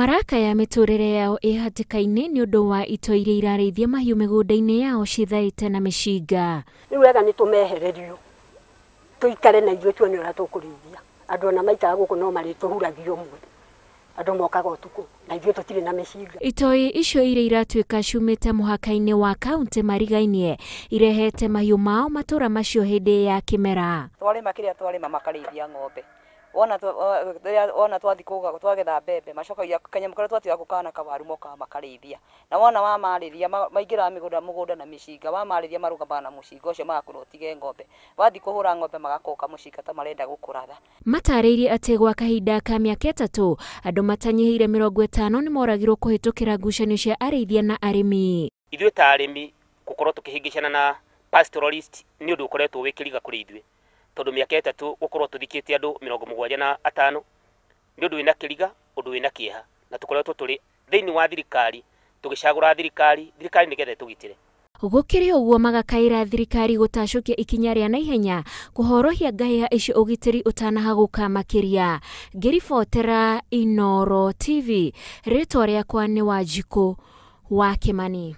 Marakaya mĩtũrĩre yao ĩ hatĩka-inĩ nĩ ũndũ wa itoi iria irarĩithia mahiũ mĩgũnda-inĩ yao cithaĩte na mĩcinga. Rĩu wega nĩ tũmehererio tũikare na ithuĩ tuone ũrĩa tũkũrĩithia. Andũ ona maikara gũkũ no marĩtũhuragia ũmwe, andũ mokaga ũtukũ na ithuĩ tũtirĩ na mĩcinga. Itoi icio iria iratuĩka ciumĩte mũhaka-inĩ wa kaunti marigainie irehete mahiũ mao matũra macio hĩndĩ ya kĩmera. Twarĩma kĩrĩa twarĩma makarĩithia ng'ombe, wona twathi twagetha mbembe macokagia kanyamũ karĩa twatiga gũkana kawaru mokaga makarĩithia, na wona wamarĩria maingĩraga mũgũnda na mĩcinga, wamarĩria marũgamaga na mũcinga ũcio magakwĩra ũtige ng'ombe, wathiĩ kũhũra ng'ombe magakoka mũcinga ta marenda gũkũratha. Matarĩirie atĩ gwa kahinda ka mĩaka 3 andũ matanyihĩire 50 nĩ moragirwo kũhĩtũkĩra ngucanio cia arĩithia na arĩmi. Ithuĩ ta arĩmi gũkorwo tũkĩhĩngĩcana na pastoralist nĩ ũndũ ũkoretwo wĩ kĩriga kũrĩ ithuĩ, tondũ mĩaka 3 gũkorwo tũthikĩte andũ 75 nĩ ũndũ wĩna kĩriga, ũndũ wĩna kĩeha, na tũkoretwo tũrĩ thĩinĩ wa thirikari tũgĩcagũra thirikari nĩgetha ĩtũgitĩre. Gũkĩrĩ ũguo magakaĩra thirikari gũtacũkia ikinya rĩa naihenya kũhorohia ngahĩha icio ũgitĩri ũtanahagũka makĩria. Ngĩribotera Inooro TV, rĩtwa rĩakwa nĩ Wanjikũ wa Kĩmani.